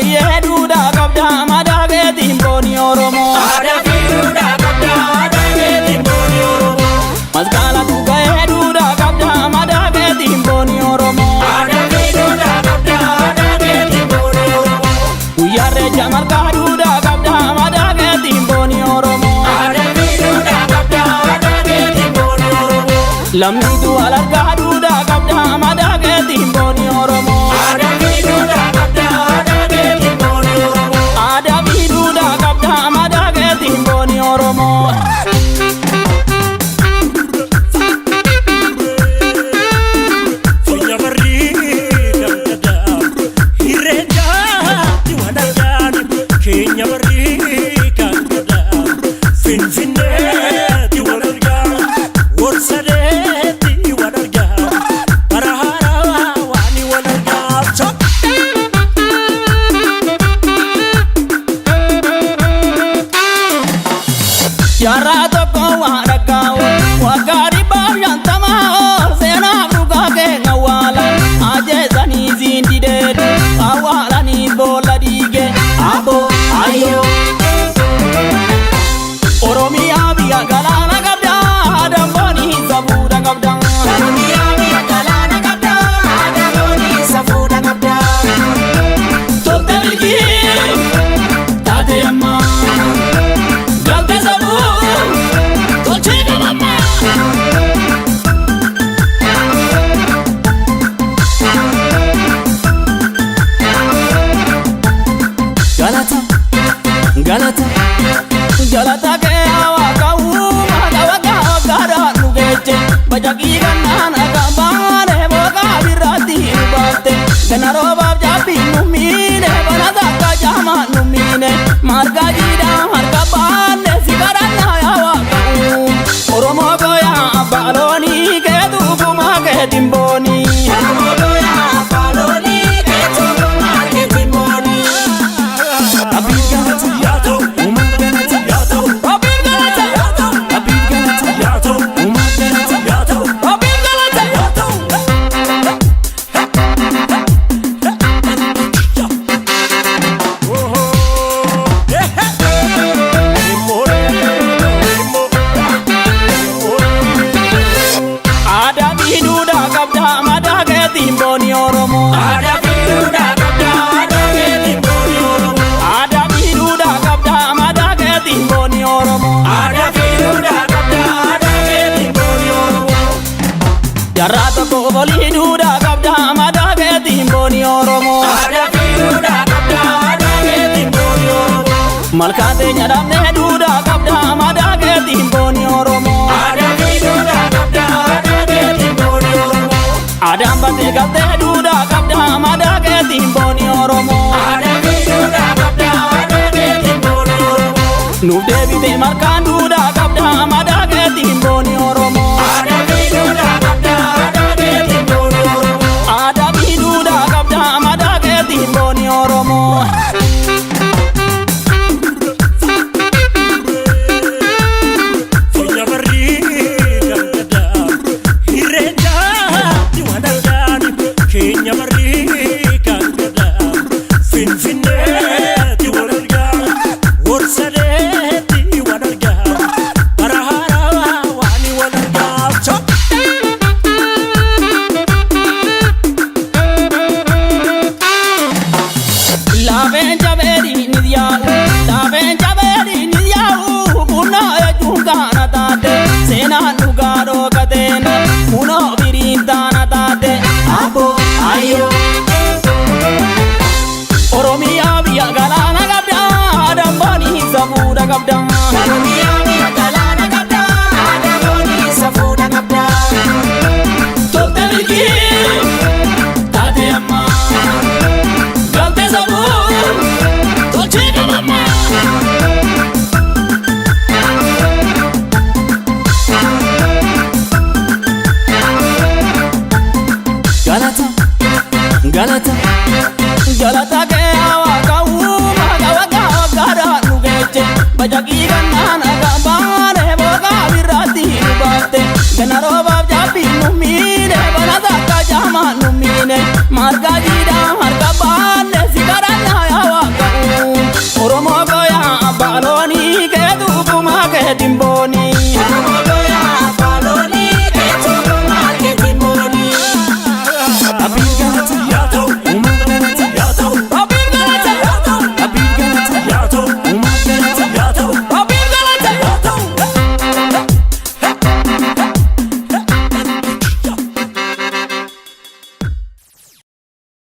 Bari'ee duudhaa qabda madaa keetiin booni Oromoo. Aadaa fi duudhaa qabda aadaa keetiin booni Oromoo. Masqala tuqee duudhaa qabda madaa keetiin booni Oromoo. Aadaa fi duudhaa qabda aadaa keetiin booni Oromoo. Guyyaa reecha malkaa duudhaa qabda madaa keetiin booni Oromoo. Aadaa fi duudhaa qabda aadaa keetiin booni Oromoo. Lammiitu wal argaa duudhaa qabda madaa keetiin booni Oromoo. Aadaa fi duudhaa qabda aadaa keetiin booni Oromoo. Aadaa fi duudhaa qabda madaa keetiin booni Oromoo. Funya barrii kan gadaa Irreechaatti waan argaan keenya barrii kan gadaa Finfinneetti waan argaan Warsadeetti waan argaan bara haaraa waan wal argaa. Jaarraa tokko waa dhaggaa'u waggaa 150 seenaaf dhugaa keenya awwaala ajjeesanii siin dideedu awwaalanii boolla dhiige abbo ayyoo. Oromiyaa biyya galaana qabda damboonii safuudha qabda. Oromiyaa biyya galaana qabda aadaa loonii safuudha qabda. Tolte milkii taate ammaa galte sabuu tolchee qabammaa. Galata galata galata kee waaqa uumaa waaqa waggaadhaan nu geeche bajaqii gannaan akka baane booqaa birraatti nu baafte ganna roobaaf jaabbii nu miine bana takka jaamaa nu miine marga jiidhaa harka baanne si kadhannaa yaa waaqa uum Oromoo gooyaa abbaa loonii keetu gumaa keetiin boonii. Oromoo gooyaa abbaa loonii keetu gumaa keetiin booni. Abbiin galata Yaa ta'u uumaa galata yaa ta'u Abbiin galata yaa ta'u Abbiin galata yaa ta'u uumaa galata yaa ta'u Abbiin galata. yaa ta'u. Aadaa fi duudhaa qabda madaa keetiin booni Oromoo. Aadaa fi duudhaa qabda aadaa keetiin booni Oromoo. Aadaa fi duudhaa qabda madaa keetiin booni Oromoo. Aadaa fi duudhaa qabda aadaa keetiin booni Oromoo. Jaarraa tokko olii duudhaa qabda madaa keetiin booni Oromoo. Aadaa fi duudhaa qabda aadaa keetiin booni Oromoo. Malkaa teenya dhabnee duudhaa qabda madaa keetiin booni Oromoo. Aadaa fi duudhaa qabda aadaa keetiin booni Oromoo. Aadaan battee galtee duudhaa qabda madaa keetiin booni Oromoo. Aadaa fi duudhaa qabda aadaa keetiin booni Oromoo. Nuuf deebitee malkaan duudhaa qabda madaa keetiin booni Oromoo. Aadaa fi duudhaa qabda aadaa keetiin booni Oromoo. Aadaa fi duudhaa qabda madaa keetiin booni Oromoo. Funya barrii kan gadaa Irreechaatti waan argaan keenya barrii kan gadaa Finfinneetti waan argaan Warsadeetti waan argaan bara haaraa waan wal argaa. Laafeen jabeeri ni yaa'u, laafeen jabeeri ni yaa'u, kunoo jechuun kaana taate, seenaan dhugaa dhookateen, kunoo biriin taana taate, abbo ayyoo. Oromiyaa biyya galaana qabda, damboonii safuudha qabda. Oromiyaa biyya galaana qabda aadaa loonii safuudha qabda. Tolte milkii taate ammaa galte sabuu tolchee qabammaa. Galata galata galata kee waaqa uumaa waaqa waggaadhaan nu geeche bajaqii gannaan akka baane booqaa birraatti nu baafte ganna roobaaf jaabbii nu miine